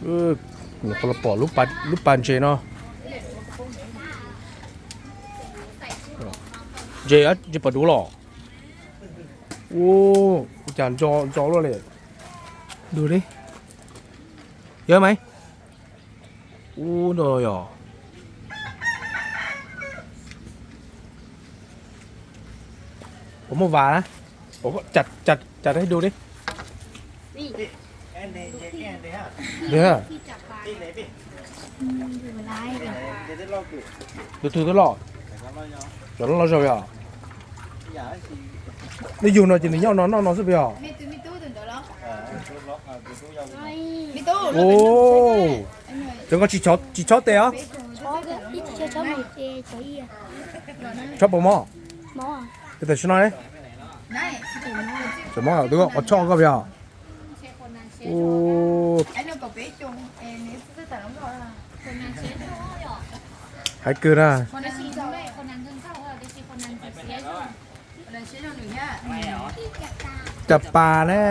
Nws qhov los pom lub pas ntses no. Ntses, ntses pom duv los. Ua cas ntso ntso luaj li. Duv li. Yog mas. Ub, no yog. Puas muaj vas na? Ua, cas cas cas dab du li. Tus twg twb loj? Cov loj loj zog yog. Nws yug no ces nws nyob no noj no xwb puas yog? Ub, cov ko tsis chob tes os. Chob puas mob? Tam sim no ne? Tsis mob, twb qhov chob koj puas yog? Ub, hais kawg na. Cas pas ne?